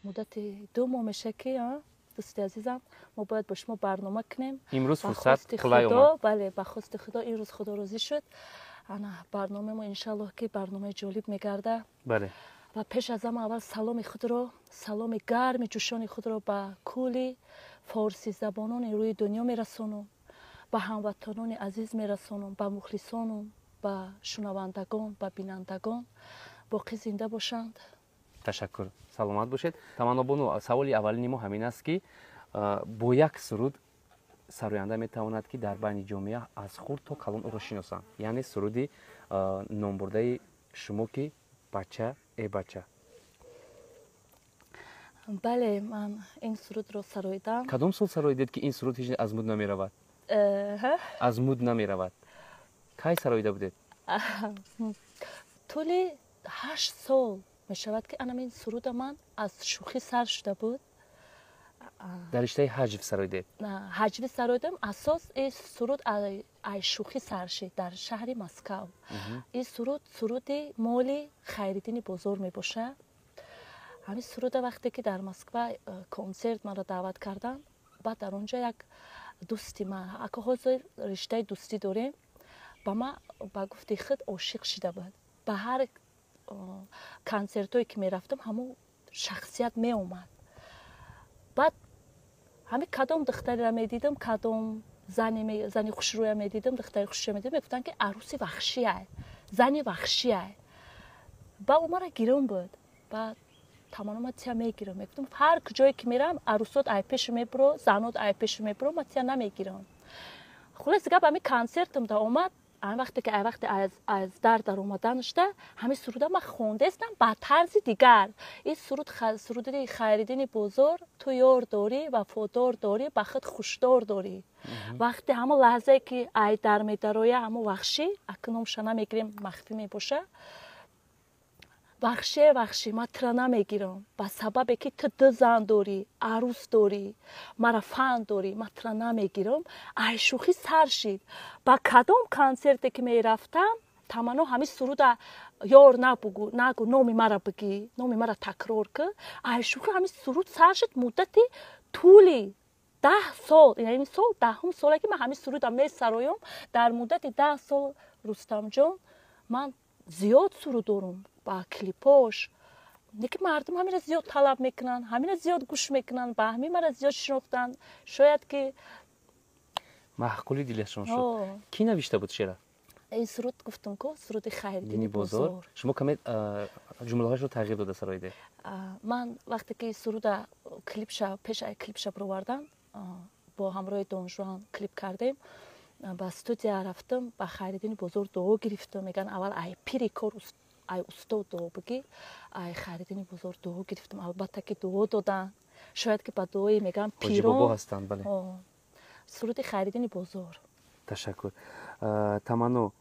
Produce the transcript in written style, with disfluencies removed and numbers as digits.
Муддати 2 моҳ меша, ки, дӯсти азизам, мо бояд бо шумо барнома кунем. Имрӯз фурсат қулай омад. Бале, ба хости Худо имрӯз Худо розӣ шуд. Ана барномаи мо, иншаллоҳ, ки барномаи ҷолиб мегарда. Ва пеш аз ҳама аввал саломи худро, саломи гарми ҷӯшони худро ба кулли форсизабонони рӯи дунё мерасонам, ба ҳамватанони азиз мерасонам, ба мухлисонам, ба шунавандагон, ба бинандагон. Боқӣ зинда бошанд. Ташаккур, саломат бошед, Таманнобону. Саволи аввалини мо ҳамин аст, ки бо як суруд сароянда метавонад, ки дар байни ҷомеа аз хурд то калон ӯро шиносанд, яъне суруди номбурдаи шумо, ки «Бача, э бача». Бале, ман ин сурудро сароидам. Кадом сол сароидед, ки ин суруд ҳеҷ аз муд намеравад? Аз муд намеравад. Кай сароида будед? Тӯли 8 сол мешавад, ки анамин суруда ман аз шӯхӣ сар шуда буд. Дар риштаи ҳаҷв сароидед? Ҳаҷвӣ сароидам. Асос ин суруд ай шӯхӣ сар шид дар шаҳри Москав. Ин суруд суруди моли Хайриддини Бозор мебошад. Ҳамин суруда вақте ки дар Москва консерт маро даъват карданд, баъд дар он ҷо як дӯсти ман, ака, ҳозир риштаи дӯстӣ дорем, ба ман ба гуфти худ ошиқ шида буд. Ба ҳар консертҳое ки мерафтам, ҳамон шахсият меомад. Баъд ҳамин кадом духтареро медидам, кадом зани хушрӯя медидам, духтари хушрӯя медидам, мегуфтанд, ки арӯси вахшиай, зани вахшиай. Ба ӯ мара гирон буд. Баъд тамоно ма тия мегирам, мегуфтам, ҳар куҷое ки мерам, арӯсот ай пешу мебуро, занот ай пешу мебуро, ма тия намегирам. Хулоси гап, ҳамин консертам да омад. Ҳамин вақте ки вақте аз дар даромаданашда, ҳамин суруда ман хондестам ба тарзи дигар. Ин суруд суруди Хайриддини Бозор: «Ту ёр дорӣ, вафодор дорӣ, ба худ хушдор дорӣ». Вақте ҳамон лаҳзае ки ай дар медароя, ҳамон вахшӣ, акнун номша намегирем, махфӣ мебошад, «Вахше, вахшӣ, ман тура намегирам, ба сабабе ки ту ду зан дорӣ, арӯс дорӣ, мара фан дорӣ, ман тура намегирам», ай шӯхӣ сар шид. Ба кадом консерте ки мерафтам, Таманно, ҳамин суруда «Ёр набугу, нагу, номи мара бигӣ, номи мара такрор кӣ», ай шӯхӣ ҳамин суруд сар шуд. Муддати тӯли 10 сол, ин сол 10-ум соле ки ман ҳамин суруда месароям. Дар муддати 10 сол, Рустамҷон, ман зиёд суруд дорум ба клипош, лекин мардум ҳамина зиёд талаб мекунанд, ҳамина зиёд гӯш мекунанд, ба ҳамин мара зиёд шинохтанд, шояд ки. Маъқули дилашон шуд. Кӣ навишта буд шеъра? Ин суруд, гуфтум ку, суруди Хайриддини Бозор. Шумо каме ҷумлаҳояшро тағйир дода сароиде. Ман вақте ки суруда клипша, пеш клипша бировардам, бо ҳамроҳи Донжуан клип кардем, ба студия рафтам, ба Хайриддини Бозор дуо гирифтам. Мегӯянд, аввал ай пири кор, ай устод дуо бигӣ. Ай Хайриддини Бозор дуо гирифтам. Албатта, ки дуо доданд. Шояд ки ба дуои, мегӯям, пирон ҳастанд, бале. Суруди Хайриддини Бозор. Ташаккур, Таманно.